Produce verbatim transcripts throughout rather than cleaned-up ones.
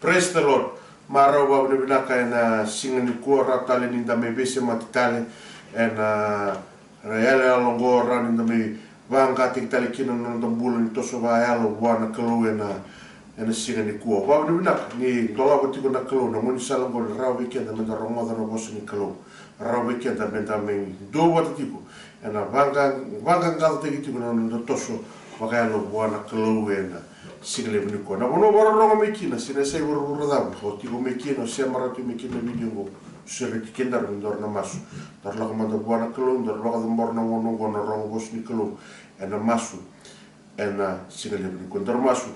Praise the Lord. Marau vavinavinaka ena siga nikua, rawa tale ni da mai veisemati tale ena iyaloyalo oqo, rawa ni da mai vaqataki tale kina na noda bula ni toso vakayalo vua na Kalou ena, ena siga nikua. Vavinavinaka ni dolava tiko na Kalou na gaunisala oqo, ni rawa vei keda meda rogoca na vosa ni Kalou. Rawa vei keda meda mai duavata tiko ena vaqa, vaqaqacotaki tiko na noda toso vakayalo vua na Kalou ena siga levu nikua. Na vanua vakarorogo mai kina, se na yasai vuravura cava o tiko mai kina, o sema rawa tiko mai kina na vidio oqo, sureti kedaru me daru na masu. Daru lako mada vua na Kalou, daru vakacabora na gauna oqo, na rogo vosa ni Kalou ena masu ena siga levu nikua. Daru masu.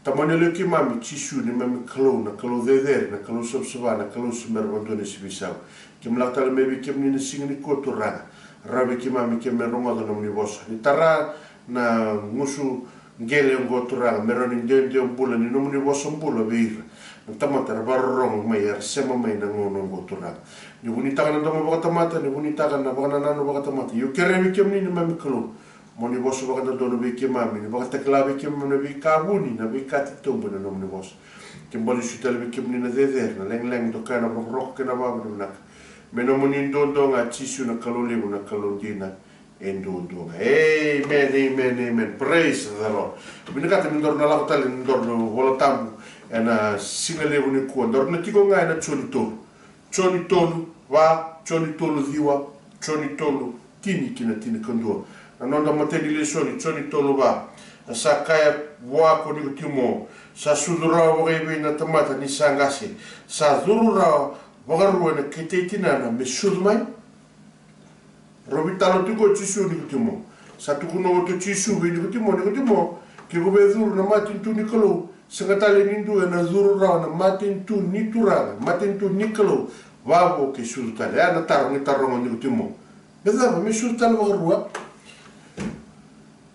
Tamai, na yalo i keimami Jisu, neimami Kalou, na Kalou cecere, na Kalou savasava, na Kalou se bera vakadua ni se veisau. Keimami lako tale mai vei kemuni na siga nikua, Turaga. Rawa vei keimami, keimami rogoca na nomuni vosa. Ni tara na gusu qele oqo, Turaga, me rawa ni dede bula ni nomuni vosa bula vei ira na tamata era vakarorogo mai, era sema mai na gauna oqo, Turaga. Ni vunitaka na domo vakatamata, ni vunitaka na vakanananu vakatamata. Io, kerea vei kemuni, neimami Kalou, mo ni vosa vakadodonu vei keimami, ni vakatakila vei keimami na veika vuni, na veika titobu ena nomuni vosa. Ke bau lesu tale vei kemuni na cecere, na lagilagi, dokai, na vakarokoroko kei na vakavinavinaka. Me nomuni duadua ga, Jisu, na Kalou levu, na Kalou dina e duadua ga. Amen, amen, amen. Praise the Lord. Vinakata me daru na lako tale ena nodaru iVola Tabu ena siga levu nikua. Daru na tiko ga ena Joni tolu. Joni tolu va, Joni tolu ciwa, Joni tolu tini ki na tinikadua. Na noda matai ni lesoni, Joni tolu va. A sa kaya vua ko Nikotimo, sa sucu rawa vakaivei na tamata ni sa qase? Sa curu rawa vakarua ena kete i tinana me sucu mai? Rau veitalanoa tiko o Jisu, Nikotimo. Sa tukuna oti o Jisu vei Nikotimo, Nikotimo, ke ko via curu na matanitu ni Kalou, sega tale ni dua ena curu rawa na matanitu ni Turaga, matanitu ni Kalou, vavo ke sucu tale. Ya na taro ni taroga o Nikotimo. Me cava, me sucu tale vakarua?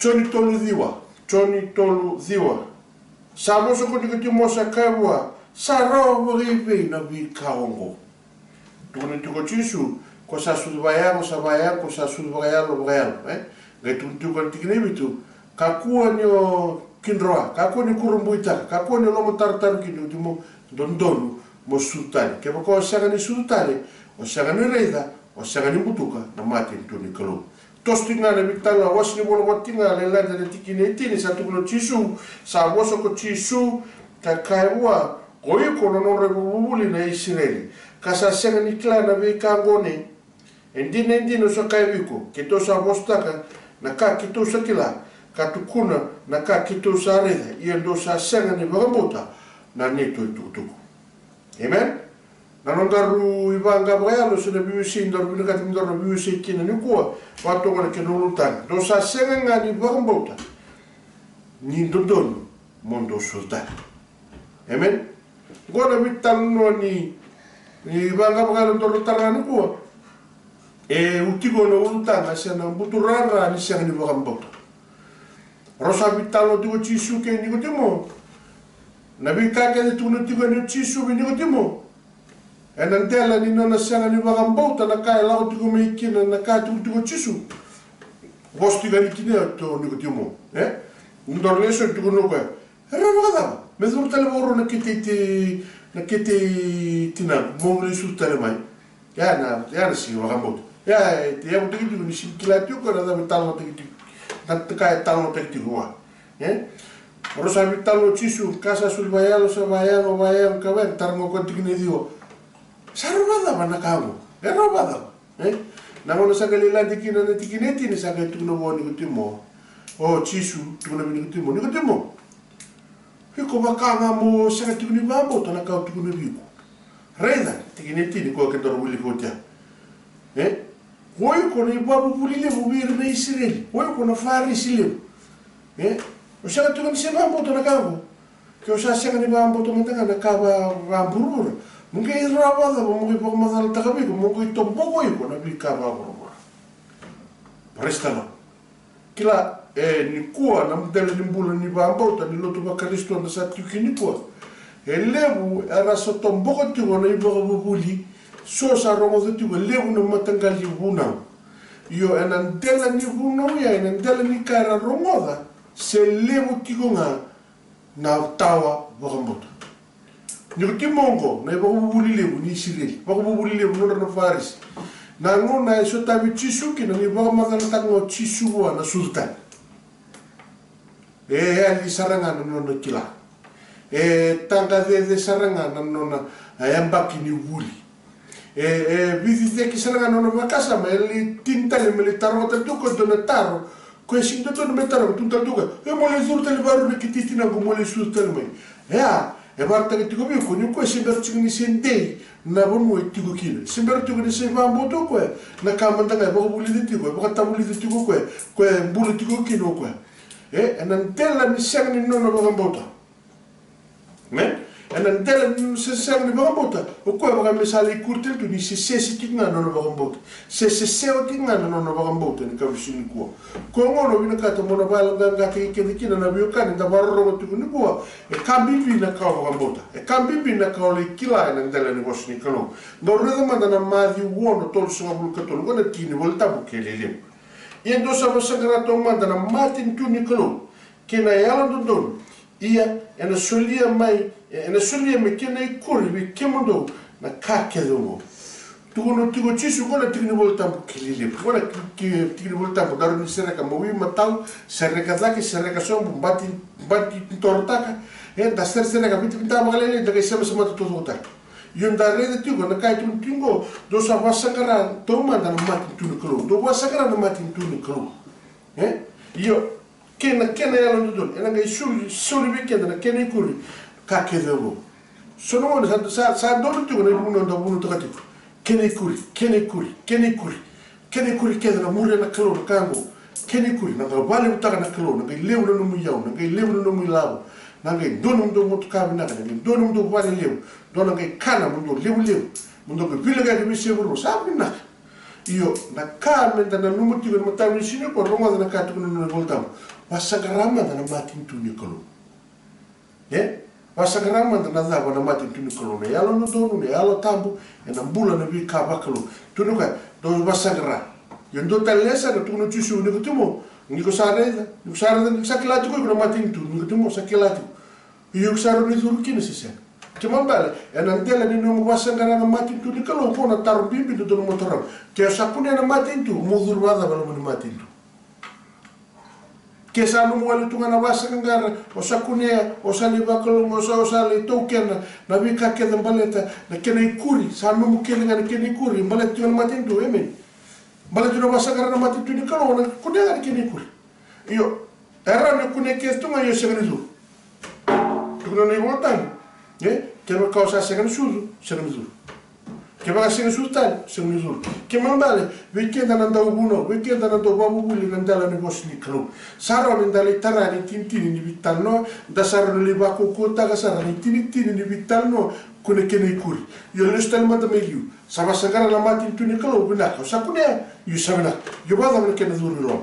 Joni tolu ciwa, Joni tolu ciwa. Sa vosa ko Nikotimo, sa kaya vua, sa rawa vakaivei na veika oqo? Tukuna tiko o Jisu, ko sa sucu vakayago sa vakayago, ko sa sucu vakayalo vakayalo, e? Qai tukuna tiko na tikina e vitu, kakua ni o kidroa, kakua ni kurabuitaka, kakua ni o lomatarotaro kina, Nikotimo, dodonu mo sucu tale. Kevaka o sega ni sucu tale, o sega ni raica, o sega ni butuka na matanitu ni Kalou. Toso tiko ga na veitalanoa, wase ni vola vata tiko ga, Lailai, na tikina e tini. Sa tukuna o Jisu, sa vosa ko Jisu, ka kaya vua, ko iko na nodra ivakavuvuli na Isireli, ka sa sega ni kila na veika oqo ne? E dina, e dina, au sa kaya vei iko, keitou sa vosataka na ka keitou sa kila, ka tukuna na ka keitou sa raica, ia dou sa sega ni vakabauta na neitou itukutuku. Amen. Na nodaru ivaqa vakayalo se na veiwasei daru vinakata me daru na veiwasei kina nikua, vakatoka na kena ulutaga. Dou sa sega ga ni vakabauta ni dodonu mo dou sucu tale. Amen. Oqo na veitalanoa ni, ni ivaqa vakayalo daru tara nikua. E tiko na ulutaga se na buturara ni sega ni vakabauta. Rau sa veitalanoa tiko o Jisu kei Nikotimo. Na veika kece e tukuna tiko yani o Jisu vei Nikotimo, ena dela ni nona sega ni vakabauta na ka e lako tiko mai kina, na ka e tukuna tiko o Jisu. Vosa tiko yani kina o Nikotimo, e? Nodaru lesoni, tukuna o koya, e rawa vakacava me curu tale vakarua na kete i ti-, na kete i tinaqu, mo qai sucu tale mai? Ya na, ya na sega ni vakabauta. Ya e, e vakabauta tiko ni sega ni kila tiko na cava e talanoataki tiko, na ka e talanoataki tiko vua. E? Rau sa veitalanoa o Jisu, ka sa sucu vakayalo sa vakayago, vakayago ka vakayago, taroga o koya na tikina e ciwa. Sa rawa vakacava na ka oqo? E rawa vakacava? E? Na gauna sa qai lai lade kina na tikina e tini, sa qai tukuna vua o Nikotimo, o Jisu tukuna vei Nikotimo, Nikotimo, iko vaka ga mo sega tiko ni vakabauta na ka au tukuna vei iko. Raica, tikina e tini, koya kedaru wilika oti ya. E? O iko na ivakavuvuli levu vei ira na Isireli, o iko na Farisi levu. E? O sega tiko ni se vakabauta na ka oqo? Ke o sa sega ni vakabauta mada ga na ka va-, vakavuravura, mo qai rawa vakacava mo qai vakamacalataka vei iko mo qai toboka o iko na veika vakavuravura? Praise the Lord. Kila, e, nikua na dela ni bula ni vakabauta ni lotu vaKarisito da sa tiko kina nikua, e levu era sa toboka tiko na ivakavuvuli. So sa rogoca tiko e levu na mataqali vunau. Io, ena dela ni vunau ya, ena dela ni ka era rogoca, se levu tiko ga na tawa vakabauta. Nikotimo oqo na ivakavuvuli levu ni Isireli, vakavuvuli levu nodra na Farisi. Na gauna e sotavi Jisu kina ni vakamacalataka ga o Jisu vua na sucu tani. E yali sara ga na nona kila. E taqacece sara ga na nona, e, yabaki ni vuli. E, e viciceki sara ga na nona vakasama, e lai tini tale me lai taroga tale tu ko dua na taro. Ko e sega ni dodonu me taroga, tukuna tale tu ko e, e mo lai curu tale vakarau na kete i tinaqu mo lai sucu tale mai. E a, e vakaraitaka tiko vei iko ni ko e se bera tiko ni se dei na vanua e tiko kina. Se bera tiko ni se vakabauta o koya na ka mada ga e vakavulica tiko, e vakatavulica tiko o koya, ko e bula tiko kina o koya. E, ena dela ni sega ni nona vakabauta. Amen. Ena dela ni se sega ni vakabauta, o koya vaka me sa lai kuri tale tu ni se sese tiko ga na nona vakabauta. Se sesewa tiko ga na nona vakabauta ena kavisu nikua. Koya gona au vinakata mo na vakayaloqaqataki keda kina na veiwekani da vakarorogo tiko nikua. E ka bibi na ka o vakabauta. E ka bibi na ka o lai kila ena dela ni vosa ni Kalou. Dou raica mada na Maciu ono, tolusagavulu ka tolu, qo na tiki ni Volatabu kei lelevu. Ia dou sa vakasaqara taumada na matanitu ni Kalou kei na yalododonu, ia ena solia mai, ena solia me kena ikuri vei kemudou na ka kece oqo. Tukuna tiko o Jisu, qo na tiki ni Volatabu kei lelevu, qo na ki-, ki-, tiki ni Volatabu, daru ni sereka mawi matau, sereka cake, sereka sobu, bati, bati torotaka, e da seresereka vitivita vakalailai, da qai semasemata taucokotaki. Io da raica tiko na ka e tukuna tiko qo, dou sa vakasaqara taumada na matanitu ni Kalou, dou vakasaqara na matanitu ni Kalou. E? Io, kei na kena yalododonu, ena qai soli, soli vei keda na kena ikuri, ka kece oqo. So na gauna sa, sa, sa donu tiko na ivunau da vunautaka tiko. Kena ikuri, kena ikuri, kena ikuri. Kena ikuri kece na muria na Kalou na ka oqo. Kena ikuri, na qai vakalevutaka na Kalou, na qai levu na nomu iyau, na qai levu na nomu ilavo, na qai dua nomudou motoka vinaka, na qai dua nomudou vale levu, dua na qai kana mo dou levulevu, mo dou qai veilakoyaki vei se vuravura, sa vinaka. Io, na ka meda nanuma tiko ena mataka ni siga nikua, rogoca na ka e tukuna na iVolatabu. Vakasaqara mada na matanitu ni Kalou. E? Vakasaqara mada na cava na matanitu ni Kalou, na yalododonu, na yalo tabu, ena bula na veika vakalou. Tukuna o koya, dou vakasaqara. Io dua tale sara, tukuna o Jisu, Nikotimo, ni ko sa raica, ni ko sa raica, ni ko sa kila tiko iko na matanitu, Nikotimo, sa kila tiko. Io, iko sa rawa ni curu kina se sega? Kena ibalebale, ena dela ni nomu vakasaqara na matanitu ni Kalou, qo na taro bibi dodonu mo taroga. Ke o sa kunea na matanitu, mo curu vakacava e loma ni matanitu? Ke sa nomu wale tu ga na vakasaqaqara, o sa kunea, o sa lai vakalou, o sa, o sa lai taukena na veika kece baleta na kena ikuri, sa nomu kece ga na kena ikuri baleta tiko na matanitu, emeni. Baleta tiko na vakasaqara na matanitu ni Kalou, na kunea ga na kena ikuri. Io, e rawa ni kunea kece tu ga, io sega ni curu. Tukuna na iVolatabu, e? Kevaka o sa sega ni sucu, sega ni curu. Kevaka sega ni sucu tale, sega ni curu. Kena ibalebale, vei keda na dauvunau, vei keda na dauvakavuvuli ena dela ni vosa ni Kalou, sa rawa ni da lai tara na itinitini ni veitalanoa, da sa rawa ni lai vakaukauwataka sara na itinitini ni veitalanoa, ko na kena ikuri. Io lesu tale mada mai liu, sa vakasaqara na matanitu ni Kalou, vinaka, o sa kunea, io sa vinaka. Io vakacava na kena curu i loma?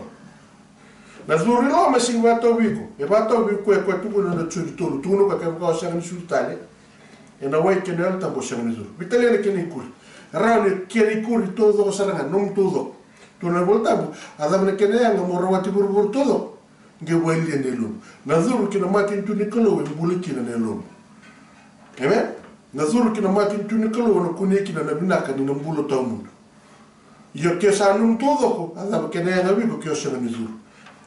Na curu i loma e sega ni vakatau vei iko. E vakatau vei koya, koya tukuna na Joni tolu, tukuna o koya kevaka o sega ni sucu tale ena wai kei na Yalo Tabu, o sega ni curu. Veitalia na kena ikuri. Rawa ni kena ikuri taucoko sara ga, nomu taucoko. Tukuna na iVolatabu, a cava na kena yaga mo rawati vuravura taucoko? Qai walia na yalomu. Na curu ki na matanitu ni Kalou e bula kina na yalomu. Amen? Na curu ki na matanitu ni Kalou o na kunea kina na vinaka ni na bula tawamudu. Ia ke sa nomu taucoko, a cava kena yaga vei iko ke o sega ni curu?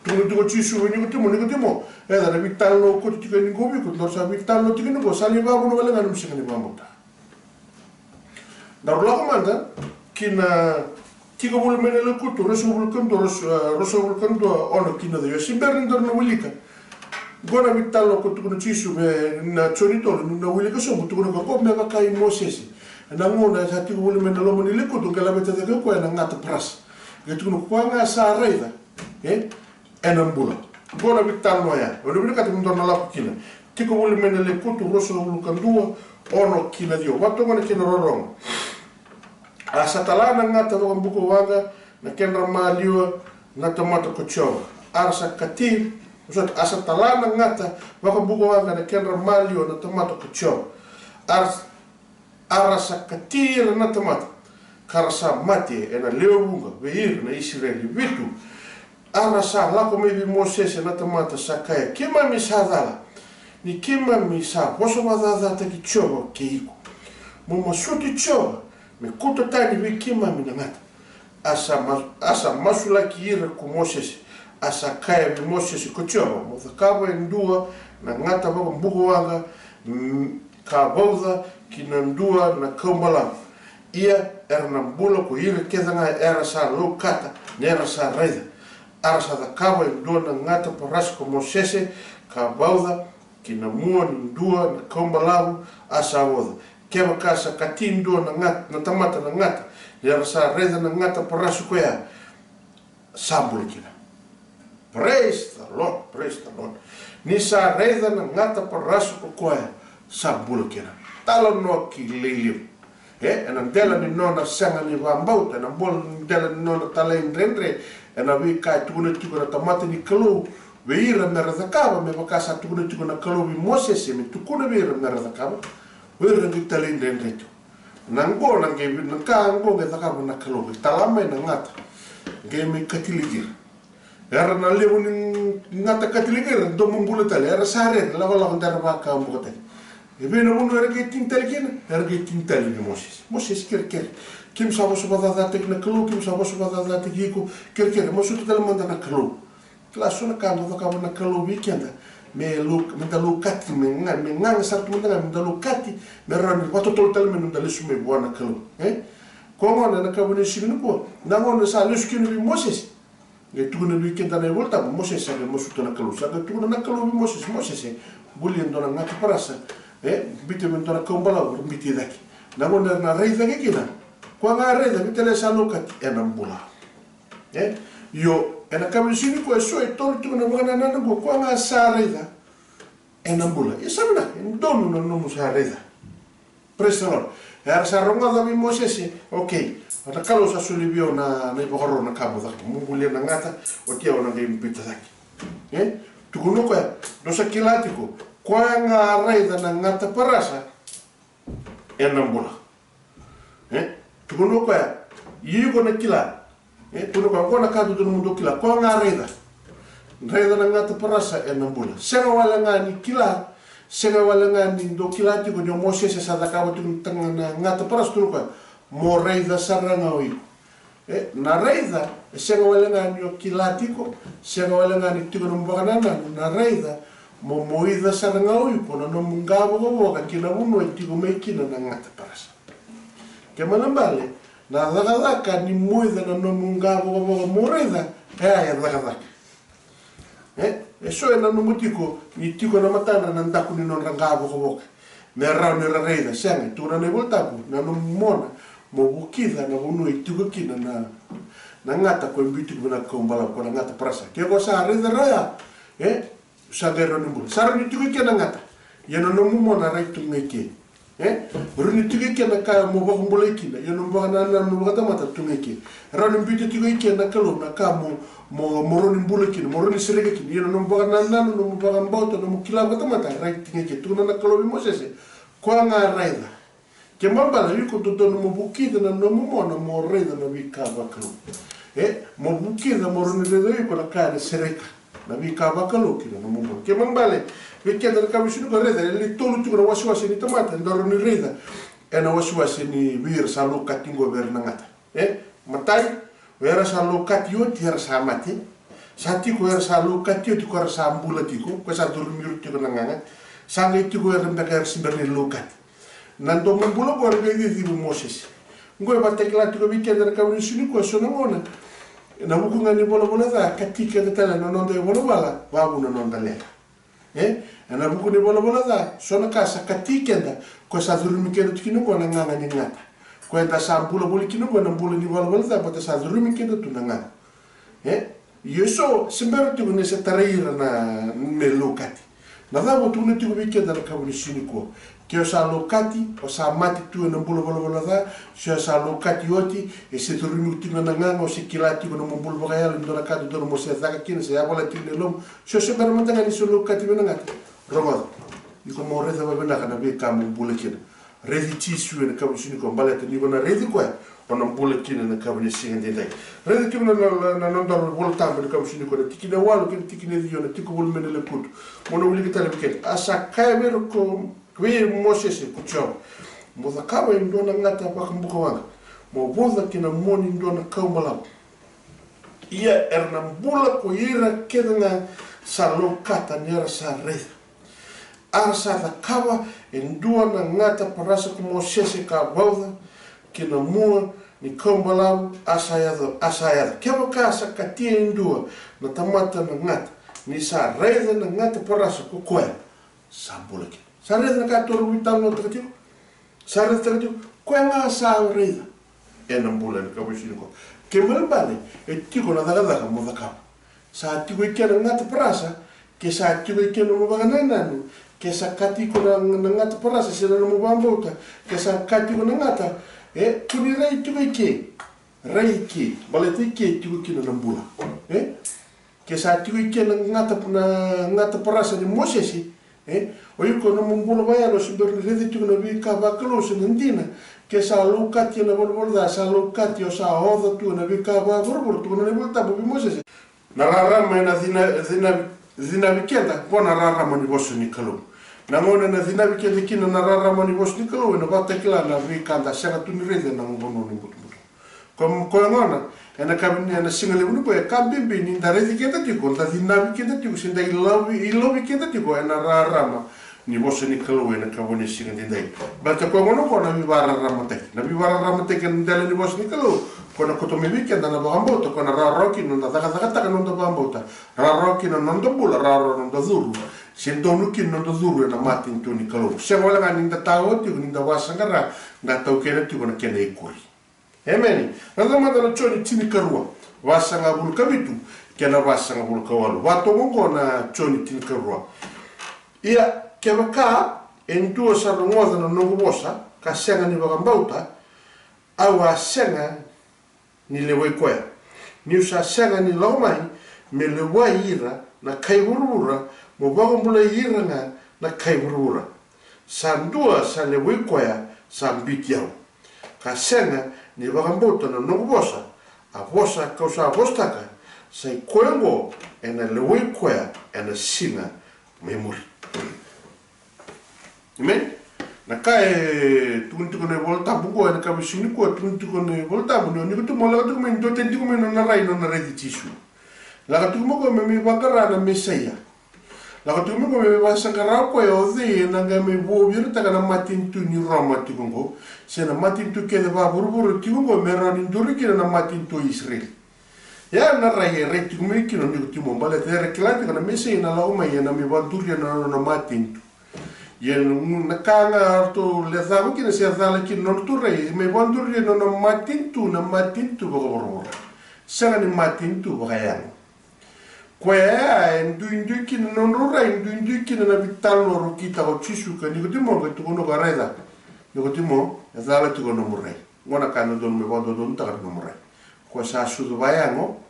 Tukuna tiko o Jisu vei Nikotimo, Nikotimo, e ca na veitalanoa au kauta tiko yani qo vei iko, daru sa veitalanoa tiko yani qo, sa lai vakavuna wale ga nomu sega ni vakabauta. Daru lako mada ki na Tiko Voli mai na Lekutu, ruasagavulu ka dua, ruas-, e, ruasagavulu ka dua, ono ki na ciwa. Ia se bera ni daru na wilika. Qo na veitalanoa ko tukuna o Jisu vei na Joni tolu, na wilika sobu, tukuna o koya, me vaka i Mosese. Ena gauna sa tiko voli mai na loma ni lekutu, qai laveta cake o koya na gata parasa. Qai tukuna o koya ga sa raica, e, ena bula. Qo na veitalanoa ya. O na vinakata me daru na lako kina. Tiko Voli mai na Lekutu, ruasagavulu ka dua, ono ki na ciwa. Vatoga na kena rorogo. A sa tala na gata vakabukawaqa na kedra maliwa na tamata ko Jiova. A ra sa katiri, sota, a sa tala na gata vakabukawaqa na kedra maliwa na tamata ko Jiova. A ra, a ra sa katiri ira na tamata, ka ra sa mate ena lewe vuqa vei ira na Isireli. Vitu. A ra sa lako mai vei Mosese na tamata, sa kaya, keimami sa cala. Ni keimami sa vosa vakacacataki Jiova kei iko, mo masuti Jiova me kauta tani vei keimami na gata. A sa ma-, a sa masulaki ira ko Mosese, a sa kaya vei Mosese ko Jiova, mo cakava e dua na gata vakabukawaqa, mm, ka vauca ki na dua na kaubalavu. Ia era na bula ko ira kece ga era sa laukata, ni era sa raica. A ra sa cakava e dua na gata parasa ko Mosese, ka vauca ki na mua ni dua na kaubalavu, a sa oca. Kevaka sa kati dua na gata, na tamata na gata, ni ra sa raica na gata parasa koya, sa bula kina. Praise the Lord, praise the Lord. Ni sa raica na gata parasa ko koya, sa bula kina. Talanoa kilai levu. E, ena dela ni nona sega ni vakabauta, ena bol-, dela ni nona talaidredre, ena veika e tukuna tiko na tamata ni Kalou vei ira me ra cakava, me vaka sa tukuna tiko na Kalou vei Mosese me tukuna vei ira me ra cakava, o ira na qai talaidredre tiko. Na qo na qai, na ka qo qai cakava na Kalou, qai tala mai na gata, qai mai katilaki ira. Era na levu ni gata katilaki ira, domobula tale, era sa rere, lakolako dera vakabukataki. E vei na vanua era qai tini tale kina, era qai tini tale vei Mosese. Mosese, kerekere, keimami sa vosa vakacacataki na Kalou, keimami sa vosa vakacacataki iko, kerekere, masuta tale mada na Kalou. Kila so na ka dau cakava na Kalou vei keda, me lou-, me da laukati, me ga-, me gaga sara tu mada ga, me da laukati, me rawa ni vakatotolo tale mai noda lesu mai vua na Kalou. E? Koya gona ena yakavi ni siga nikua, na gauna sa lesu kina vei Mosese. Qai tukuna vei keda na iVolatabu, Mosese sa qai masuta na Kalou. Sa qai tukuna na Kalou vei Mosese, Mosese, bulia e dua na gata parasa, e, biuta me dua na kaubalavu, ra biuta i cake. Na gauna era na rai cake kina, koya ga raica, veitalia sa laukati, ena bula. E? Io, ena yakavi ni siga nikua, eso e tolu tiko na vakanananu qo, koya ga sa raica, ena bula. Ia sa vinaka, e donu na nomu sa raica. Praise the Lord. Era sa rogoca vei Mosese, okay. Na Kalou sa soli vei au na, na ivakaro na ka mo cakava, mo bulia na gata, oti au na qai biuta cake. E? Tukuna o koya, dou sa kila tiko, koya ga raica na gata parasa, ena bula. E? Tukuna o koya, iko na kila. E, tukuna o koya, qo na ka dodonu mo dou kila, koya ga raica. Raica na gata parasa, ena bula. Sega wale ga ni kila, sega wale ga ni dou kila tiko ni o Mosese sa cakava tiko na gata parasa, tukuna o koya, mo raica sara ga o iko. E, na raica, e sega wale ga ni o kila tiko, sega wale ga ni tiko na nomu vakanananu, na raica, mo moica sara ga o iko na nomu qavokavoka ki na vanua e tiko mai kina na gata parasa. Kena ibalebale, na cakacaka ni moica na nomu qavokavoka mo raica, e a e cakacaka. E, eso e nanuma tiko ni tiko na matana na daku ni nodra qavokavoka me rawa ni ra raica. Sega, e tukuna na iVolatabu, na nomu mona mo vukica na vanua e tiko kina na, na gata ko e biu tiko vei na kaubalavu, ko na gata parasa. Ke ko sa raica rawa ya, e, sa qai rawa ni bula. Sa rawa ni tiko i ke na gata, ia na nomu mona rai tu ga i ke. E? Rawa ni tiko i ke na ka mo vakabulai kina, ia nomu vakanananu, nomu vakatamata tu ga i ke. Rawa ni biuta tiko i ke na Kalou na ka mo, mo, mo rawa ni bula kina, mo rawa ni sereka kina, ia na nomu vakanananu, nomu vakabauta, nomu kila vakatamata rai tu ga i ke. Tukuna na Kalou vei Mosese, koya ga raica. Kena ibalebale, iko dodonu mo vukica na nomu mona mo raica na veika vakalou. E, mo vukica mo rawa ni raica iko na ka ena sereka na veika vakalou ki na nomu mona. Kena ibalebale, vei keda na ka vei sini ko raica, e lai tolu tiko na wasewase ni tamata eda rawa ni raica ena wasewase ni vei ira sa laukati qo vei ira na gata. E, matai, o ira sa laukati oti era sa mate. Sa tiko era sa laukati oti ko era sa bula tiko, ko sa curumi ira tiko na gaga. Sa qai tiko era beka era se bera ni laukati. Na domobula ko era qai cici vei Mosese. Qo e vakatakila tiko vei keda na ka vei sini ko e so na gauna. Na vuku ga ni valavala ca, kati keda tale na noda ivalavala, vavu na noda leqa. E? Ena vuku ni valavala ca, so na ka sa kati keda, ko sa curumi keda tiko kina qo na gaga ni gata. Ko eda sa bula voli kina qo na bula ni valavala ca, baleta sa curumi keda tu na gaga. E? Io, so se bera tiko ni se tarai ira na me laukati. Na cava tukuna tiko vei keda na ka vei sini ko. Ke o sa laukati, o sa mate tu ena bula valavala ca, se o sa laukati oti, e se curumi tiko na gaga, o se kila tiko na nomu bula vakayalo, e dua na ka dodonu mo se caka kina, se yavala tiko na yalomu, se o se bera mada ga ni se laukati vei na gata. Rogoca. Iko mo raica vakavinaka na veika mo bula kina. Raici Jisu ena ka vei sini ko, baleta ni ko na raici koya, O na bula kina na kava ni siga daidai. Raica tiko na, na, na noda Vola Tabu ni kava ni siga nikua, na tikina e walu kei na tikina e ciwa, na tiko voli mai na lekutu. Mo na wilika tale vei keda. A sa kaya vei ira ko, vei Mosese ko Jiova, mo cakava e dua na gata vakabukawaqa, mo vuca ki na mua ni dua na kau balavu. Ia era na bula ko ira kece ga sa laukata ni ra sa raica. A ra sa cakava e dua na gata parasa ko Mosese ka vauca ki na mua ni kau balavu, a sa yaco, a sa yaco. Kevaka sa katia e dua na tamata na gata, ni sa raica na gata parasa ko koya, sa bula kina. Sa raica na ka toro veitalanoataka tiko. Sa raica tiko, koya ga sa raica. E na bula ena kava ni siga nikua. Kena ibalebale, e tiko na cakacaka mo cakava. Sa tiko i ke na gata parasa, ke sa tiko i ke na nomu vakanananu, ke sa kati iko na, na gata parasa, se na nomu vakabauta, ke sa kati iko na gata, e, kua ni rai tiko i ke. Rai i ke, baleta i ke tiko kina na bula. E? Ke sa tiko i ke na gata, na gata parasa ni Mosese, e? O iko na nomu bula vakayalo se bera ni raica tiko na veika vakalou se na dina. Ke sa laukati ena valavala ca, sa laukati, o sa oca tu ena veika vakavuravura, tukuna na iVola Tabu vei Mosese. Na rarama ena cina, cina, cinavi keda, qo na rarama ni vosa ni Kalou. Na gauna ena cinavi keda kina na rarama ni vosa ni Kalou, ena vakatakila na veika da sega tu ni raica ena vanua ni butobuto. Ko, koya gona, ena ka, ena siga levu nikua, e ka bibi ni da raici keda tiko, da cinavi keda tiko, se da ilovi, ilovi keda tiko ena rarama ni vosa ni Kalou ena kava ni siga daidai. Baleta koya gona ko na veivakararamataki. Na veivakararamataki ena dela ni vosa ni Kalou, ko na kauta mai vei keda na vakabauta, ko na rawarawa kina noda cakacakataka noda vakabauta, rawarawa kina noda bula, rawarawa noda curu, se donu kina noda curu ena matanitu ni Kalou. Sega wale ga ni da tawa tiko, ni da vakasaqara, da taukena tiko na kena ikuri. Emeni. Raica mada na Joni tinikarua, vasagavulu ka vitu kei na vasagavulu ka walu. Vatoka oqo na Joni tinikarua. Ia, kevaka e dua sa rogoca na noqu vosa, ka sega ni vakabauta, au a sega ni lewai koya. Niu sa sega ni lako mai me lewai ira na kai vuravura, mo vakabulai ira ga na kai vuravura. Sa dua sa lewai koya sa biuti au, ka sega ni vakabauta na noqu vosa, a vosa kau sa vosataka, sa i koya oqo ena lewai koya ena siga mai muri. Emeni. Na ka e tukuni tiko na iVola Tabu oqo ena kava ni siga nikua, tukuni tiko na iVola Tabu ni o Nikotimo lako tiko mai, dua tani tiko mai nona rai, nona raici Jisu. Lako tiko mai koya me mai vaqara na Mesaia. Lako tiko mai koya me mai vakasaqara o koya o cei ena qai mai vuaviritaka na matanitu ni Roma tiko oqo, se na matanitu kece vakavuravura tiko oqo, me rawa ni duri kina na matanitu o Isireli. Ia na rai e rai tiko mai kina o Nikotimo, baleta era kila tiko na Mesaia ena lako mai ena mai vakaduria na nona matanitu. Ia na ka ga ratou lecava kina se cala kina na nodratou rai, mai vakaduria na nona matanitu, na matanitu vakavuravura. Sega ni matanitu vakayago. Koya ya e duidui kina na nodrau rai, duidui kina na veitalanoa rau kitaka o Jisu kei Nikotimo, qai tukuna o koya, raica Nikotimo, e cala tiko na nomu rai. Qo na ka e dodonu me vakadodonutaka na nomu rai. Ko sa sucu vakayago,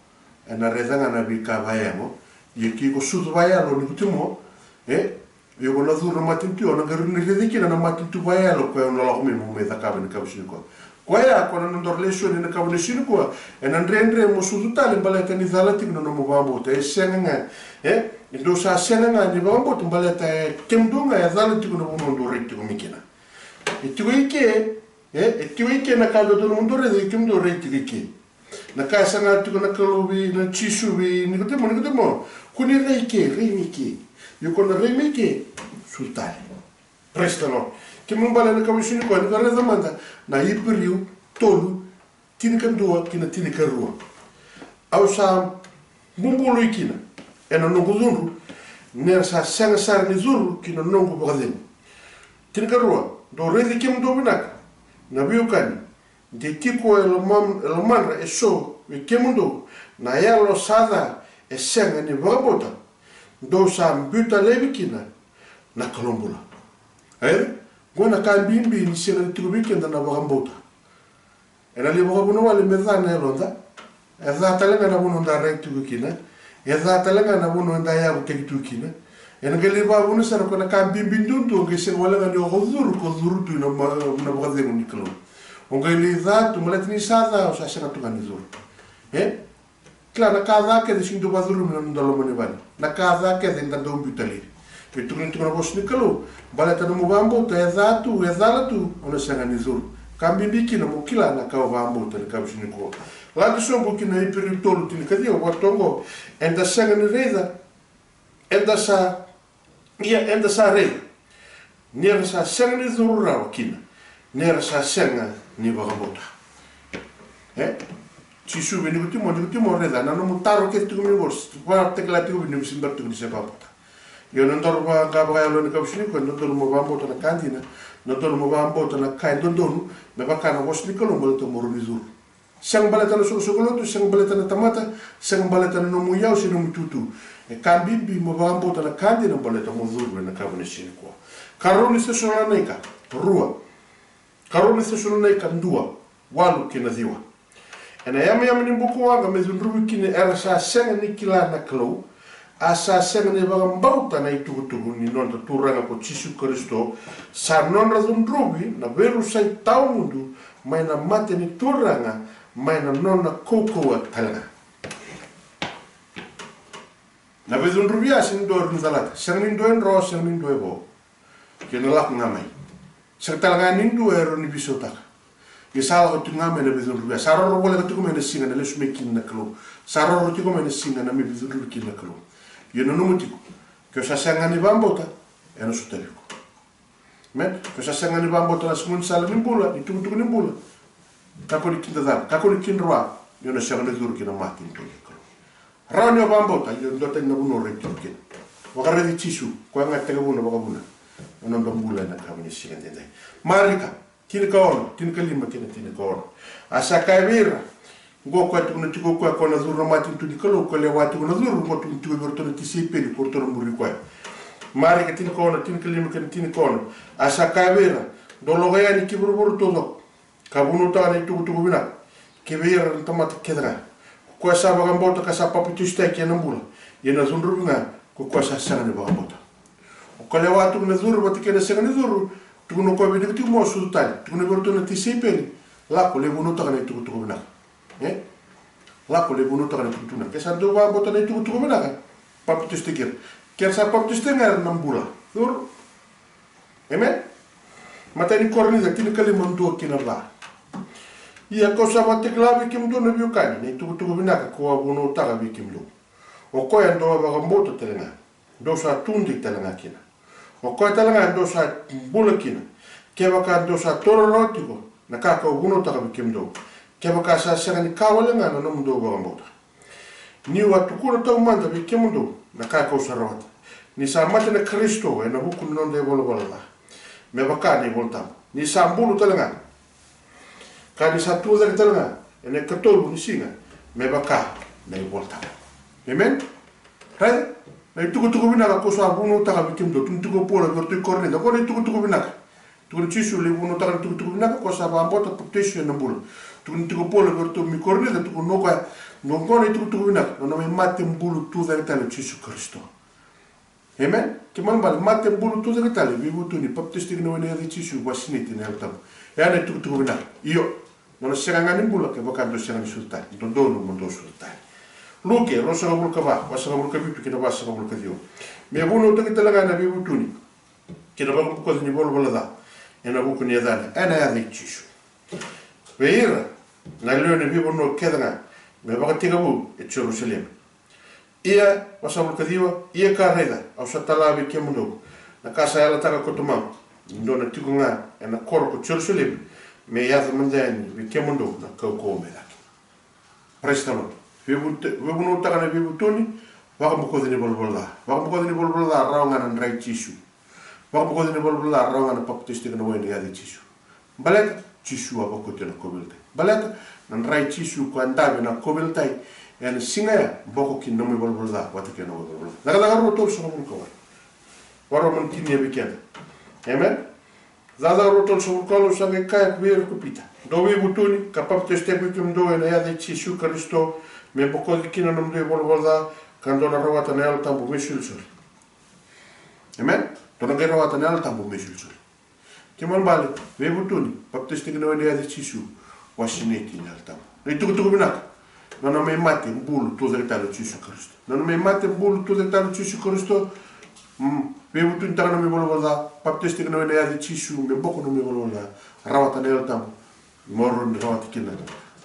ena raica ga na veika vakayago. Ia ke ko sucu vakayalo Nikotimo, e, ia ko na curu na matanitu, o na qai rawa ni raici kina na matanitu vakayalo, koya au na lako mai mo mai cakava ena kava ni siga nikua. Koya ko na noda lesoni ena kava ni siga nikua, ena dredre mo sucu tale baleta ni cala tiko na nomu vakabauta, e sega ga, e, e dou sa sega ga ni vakabauta baleta e kemudou ga e cala tiko na vanua dou rai tiko mai kina. E tiko i ke, e, e tiko i ke na ka dodonu mo dou raica, e kemudou rai tiko i ke. Na ka e saga tiko na Kalou vei, na Jisu vei Nikotimo, Nikotimo, ko ni rai ke, rai mai ke. Ia ko na rai mai ke, sucu tale. Praise the Lord. Kemuni bale ena kava ni siga nikua, ni ko raica mada na Iperiu tolu, tinikadua ki na tinikarua. Au sa bubului kina ena noqu cudru, ni ra sa sega sara ni curu ki na noqu vakacegu. Tinikarua, dou raici kemudou vinaka na veiwekani, de tiko e loma, e lomadra eso vei kemudou na yalo sa ca e sega ni vakabauta, dou sa biuta laivi kina na Kalou bula. E, qo na ka bibi ni sega ni tiko vei keda na vakabauta. Ena lai vakavuna wale me ca na yaloda. E ca tale ga na vanua da rai tiko kina. E ca tale ga na vanua da yavutaki tu kina. Ena qai lai vakavuna sara ko na ka bibi duadua, qai sega wale ga ni o ko curu, ko curu tu ina ma, na vakacegu ni Kalou. O qai lai ca tu, baleta ni sa ca, o sa sega tu ga ni curu. E? Kila na ka ca kece sega ni dau vakacurumi na noda loma ni vale. Na ka ca kece eda dau biu tale. E tukuni tiko na vosa ni Kalou, baleta nomu vakabauta e ca tu, e cala tu, o na sega ni curu. Ka bibi kina mo kila na ka o vakabauta ena yakavi ni siga nikua. Lako sobu ki na Iperiu tolu tinikaciwa, vaka toka oqo, eda sega ni raica, eda sa Ia eda sa raica ni ra sa sega ni curu rawa kina, ni ra sa sega ni vakabauta. E? Jisu vei Nikotimo, Nikotimo, raica na nomu taro kece tiko mai qori, vakatakila tiko vei Nikotimo, se bera tiko ni se vakabauta. Io, na nodaru vaqavaqaya yalo ena yakavi ni siga nikua, na nodaru mo vakabauta na ka dina, na nodaru mo vakabauta na ka e dodonu, me vaka na vosa ni Kalou, baleta mo rawa ni curu. Sega baleta na soqosoqo lotu, sega baleta na tamata, sega baleta na nomu iyau se nomu itutu. E ka bibi mo vakabauta na ka dina baleta mo curu ena yakavi ni siga nikua. Karua ni Cesalonaika rua. Karua ni Cesalonaika dua, walu kei na ciwa. Ena yameyame ni bukawaqa me cudruvi kina era sa sega ni kila na Kalou, a sa sega ni vakabauta na itukutuku ni noda Turaga ko Jisu Karisito, sa nodra cudruvi na veirusai tawamudu mai na mata ni Turaga, mai na nona kaukauwa tale ga. Na veicudruvi a sega ni dua e rawa ni calata, sega ni dua e dro, sega ni dua e vo, kei na lako ga mai. Sega tale ga ni dua e rawa ni veisautaka. Ia sa lako tiko ga mai na veicudruvi, sa roro voleka tiko mai na siga na lesu mai kina na Kalou. Sa roro tiko mai na siga na mai veicudruvi kina na Kalou. Ia nanuma tiko, ke o sa sega ni vakabauta, ena sotavi iko. Amen. Ke o sa sega ni vakabauta na gaunisala ni bula, ni tukutuku ni bula, kakua ni kidacala, kakua ni kidroa, ni o na sega ni curu ki na mata ni Kalou. Rawa ni o vakabauta, ia duatani na vanua o rai tiko kina. Vakaraici Jisu, koya ga e tekivu na vakavuna na noda bula ena yakavi ni siga edaidai. Marika tinikaono, tinikalima kei na tinikaono. A sa kaya vei ira, oqo koya tukuna tiko o koya, koya na curu na matanitu ni Kalou, koya lewa tiko na curu, oqo tukuna tiko vei iratou na tisaipeli, ko iratou na muri koya. Marika tinikaono, tinikalima kei na tinikaono. A sa kaya vei ira, dou lako yani ki vuravura taucoko, ka vunautaka na itukutuku vinaka kivei ira na tamata kece ga. Ko koya sa vakabauta ka sa papitaisotaki ena bula, ia na cudruvi ga ko koya sa sega ni vakabauta. O koya lewa tiko na curu vata kei na sega ni curu, tukuna o koya vei Nikotimo, sucu tale. Tukuna vei iratou na tisaipeli, lako lai vunautaka na itukutuku vinaka. E? Lako lai vunautaka na itukutuku vinaka. Ke sa dau vakabauta na itukutuku vinaka, papitaisotaki ira. Ke ra sa papitaisotaki ga era na bula. Curu. Amen. Matai ni Korinica tinikalima, dua ki na va. Ia kau sa vakatakila vei kemudou na veiwekani na itukutuku vinaka kau a vunautaka vei kemudou. O koya dou a vakabauta tale ga, dou sa tudei tale ga kina. O koya tale ga dou sa bula kina, kevaka dou sa taura rawa tiko na ka kau vunautaka vei kemudou, kevaka sa sega ni ka wale ga na nomudou vakabauta. Niu a tukuna taumada vei kemudou na ka kau sa rawata, ni sa mate na Karisito ena vuku ni noda ivalavala ca, me vaka na iVolatabu, ni sa bulu tale ga, ka ni sa tucake tale ga ena ikatolu ni siga, me vaka na iVolatabu. Amen. Raica na itukutuku vinaka kau sa vunautaka vei kemudou. Tukuna tiko o Paula vei iratou i Korinica, oqo na itukutuku vinaka. Tukuna o Jisu, lai vunautaka na itukutuku vinaka, ko sa vakabauta, papitaiso, ena bula. Tukuna tiko o Paula vei iratou mai Korinica, tukuna o koya, oqo na itukutuku vinaka, na nona mai mate, bulu, tucake tale o Jisu Karisito. Amen. Kena ibalebale, mate, bulu, tucake tale, veivutuni, papitaisotaki ena wai ni yaca i Jisu, vakasinaiti ena Yalo Tabu. Ya na itukutuku vinaka. Io, nona sega ga ni bula kevaka dou sega ni sucu tale. Dodonu mo dou sucu tale. Luke ruasagavulu ka va, vasagavulu ka vitu ki na vasagavulu ka ciwa. Me vunautaki tale ga na veivutuni kei na vakabokoci ni valavala ca ena vuku ni yacana, ena yaca i Jisu. Vei ira na lewe ni veivanua kece ga, me vakatekivu e Jerusalemi. Ia, vasagavulu ka ciwa, ia ka raica, au sa tala vei kemudou na ka sa yalataka ko Tamaqu, ni dou na tiko ga ena koro ko Jerusalemi, me yaco mada yani vei kemudou na kaukauwa mai cake. Praise the Lord. Veivut-, veivunautaka na veivutuni, vakabokoci ni valavala ca. Vakabokoci ni valavala ca, rawa ga na dra i Jisu. Vakabokoci ni valavala ca, rawa ga na papitaisotaki ena wai ni yaca i Jisu. Baleta Jisu a vakoti ena kauveilatai. Baleta na dra i Jisu koya a dave ena kauveilatai, ena siga ya boko kina na nomu ivalavala ca vata kei na noqu ivalavala ca. Cakacaka rua, tolusagavulu ka walu. Varua mani tinia vei keda. Amen. Cakacaka rua, tolusagavulu ka walu, sa qai kaya vei ira ko Pita, dou veivutuni ka papitaisotaki kemudou ena yaca i Jisu Karisito, me bokoci kina na nomudou ivalavala ca, ka dou na rawata na Yalo Tabu me isolisoli. Amen. Dou na qai rawata na Yalo Tabu me isolisoli. Kena ibalebale, veivutuni, papitaisotaki ena wai ni yaca i Jisu, vakasinaiti ena Yalo Tabu. Na itukutuku vinaka. Nona mai mate, bulu, tucake tale o Jisu Karisito. Nona mai mate, bulu, tucake tale o Jisu Karisito. Mm, veivutunitaka na nomu ivalavala ca, papitaisotaki ena wai ni yaca i Jisu, me boko na nomu ivalavala ca, rawata na Yalo Tabu. Moro ni rawata kina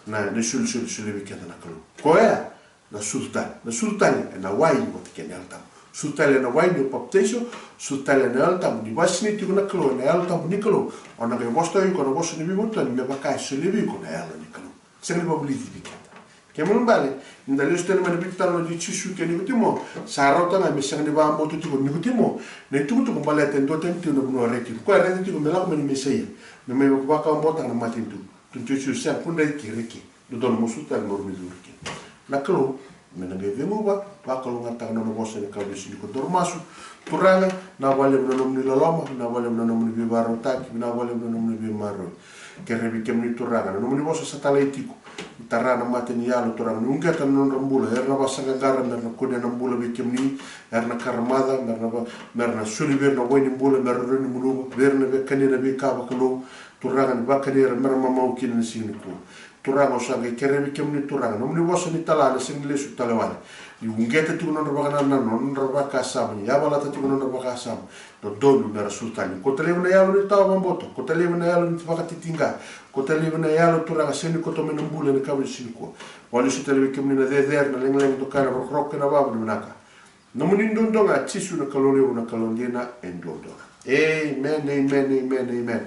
na, na isolisoli solia vei keda na Kalou. Koya na sucu tale, na sucu tale ena wai vata kei na Yalo Tabu. Sucu tale ena wai ni papitaiso, sucu tale ena Yalo Tabu, ni vakasinaiti iko na Kalou, ena Yalo Tabu ni Kalou. O na qai vosa tiko iko na vosa ni veivutuni me vaka e solia vei iko na Yalo ni Kalou. Sega ni vakavulici vei keda. Kena ibalebale, ni da lesu tale mai na veitalanoa nei Jisu kei Nikotimo, sa rauta ga me sega ni vakabauta tiko o Nikotimo na itukutuku baleta e duatani tiko na vanua e rai tiko. Koya e raica tiko me lako mai na Mesaia me mai vakabauta na matanitu. Tukuna o Jisu, sega, kua ni raici ira eke. Dodonu mo sucu tale, mo mai curu kina. Na Kalou me na qai ceguva, vakalougatataka na nona vosa ena yakavi ni siga nikua. Daru masu. Turaga, vinaka vakalevu na nomuni loloma, vinaka vakalevu na nomuni veivakarautaki, vinaka vakalevu na nomuni veimaroroi. Kerea vei kemuni Turaga, na nomuni vosa sa talai tiko. Tara na mata ni yalo Turaga, ni uqeta na nodra bula, era na vakasaqaqara, mera na kunea na bula vei kemuni, era na karamaca, mera na va-, mera na soli vei ira na wai ni bula, mera rawa ni gunuva, vei ira na via kania na veika vakalou, Turaga ni vakani ira mera mamau kina ena siga nikua. Turaga, au sa qai kerea vei kemuni Turaga, nomuni vosa ni tala ena sega ni lesu tale wale. Ni uqeta tiko na nodra vakanananu, na nodra vakasama, ni yavalata tiko na nodra vakasama. Dodonu mera sucu tale. Ni kauta laivi na yalo ni tawa vakabauta, kauta laivi na yalo ni vakatitiqa, kauta laivi na yalo Turaga sega ni kauta mai na bula ena yakavi ni siga nikua. Vakalesuya tale vei kemuni na cecere, na lagilagi, dokai, na vakarokoroko kei na vavinavinaka. Nomuni duadua ga Jisu, na Kalou levu, na Kalou dina e duadua ga. Amen, amen, amen, amen.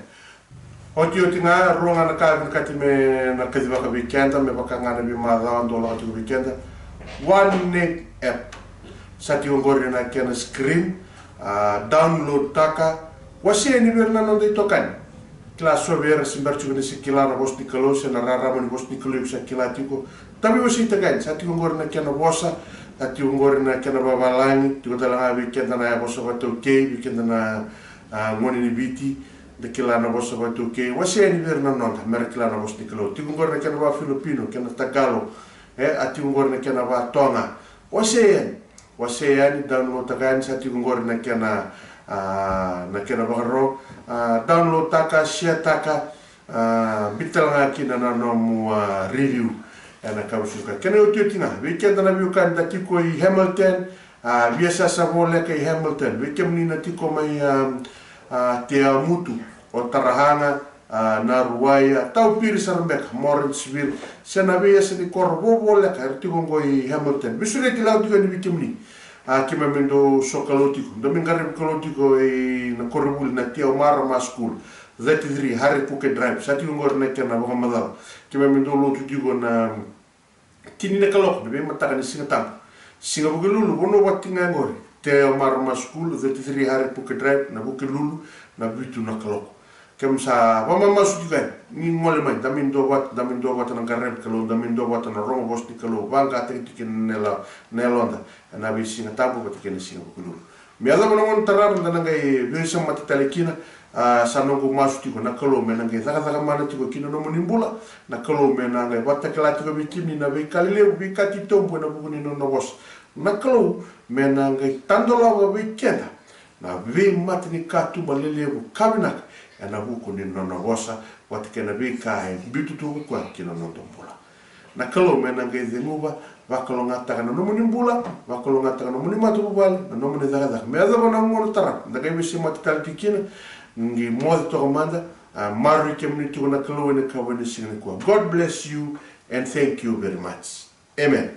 Otioti ga, rua ga na ka vinakati me na kacivaka vei keda, me vaka ga na veimacawa dau lako tiko vei keda. One Name app. Sa tiko oqori ena kena screen, a, download taka. Wasea yani vei ira na noda itokani. Kila, so vei ira se bera tiko ni sa kila na vosa ni Kalou, se na rarama ni vosa ni Kalou iko sa kila tiko. Tavi wasei taka yani, sa tiko oqori na kena vosa, sa tiko oqori na kena vavalagi, tiko tale ga vei keda na vosa vataukei, vei keda na, a, gone ni Viti, da kila na vosa vataukei. Wasea yani vei ira na noda, mera kila na vosa ni Kalou. Tiko oqori na kena vaFilipino, kena Tagalo, e, a tiko oqori na kena vaToga. Wasea yani. Wasea yani, download taka yani, sa tiko oqori na kena, a, na kena vakaro, a, download taka, share taka, a, biuta tale ga kina na nomu, a, review. Ena ka vei suka. Kena iotioti ga, vei keda na veiwekani da tiko i Hamilton, a, veiyasayasa voleka i Hamilton. Vei kemuni na tiko mai, a, a, Te Awamutu, Otarahaga, a, Naruwai, a, Taupiri sara beka, Morrinsville, se na veiyasa ni koro vovoleka era tiko oqo i Hamilton. Veisureti, lako tiko yani vei kemuni. A, keimami dau sokalou tiko, dau mai qaravi Kalou tiko ena koronivuli na Te Ao Marama School, thirty-three Hare Puke Drive. Sa tiko oqori na kena vakamacala. Keimami dau lotu tiko na tini na kaloko ni veimataka ni Siga Tabu. Siga Vukelulu, vanua vata tiko ga oqori. Te Ao Marama School, thirty-three Hare Puke Drive, na Vukelulu, na vitu na kaloko. Keimami sa vakamamasu tiko yani, ni gole mai, da mai duavata, da mai duavata na qaravi Kalou, da mai duavata na rogo vosa ni Kalou, vaqataki tiko kina na yalo-, na yaloda ena vei Siga Tabu vata kei na Siga Vukelulu. Me yacova na gauna tarava da na qai veisemati tale kina. A, sa noqu masu tiko na Kalou me na qai cakacaka mana tiko ki na nomuni bula. Na Kalou me na qai vakatakila tiko vei kemuni na veika lelevu, veika titobu ena vuku ni nona vosa. Na Kalou me na qai tadolava vei keda na veimatanikatuba lelevu ka vinaka ena vuku ni nona vosa, vata kei na veika e biuta tu o koya ki na noda bula. Na Kalou me na qai ceguva, vakalougatataka na nomuni bula, vakalougatataka na nomuni matavuvale, na nomuni cakacaka. Me yacova na gauna tarava da qai veisemati tale tiko kina, ni qai moce toka mada. A, maroroi kemuni tiko na Kalou ena yakavi ni siga nikua. God bless you and thank you very much. Amen.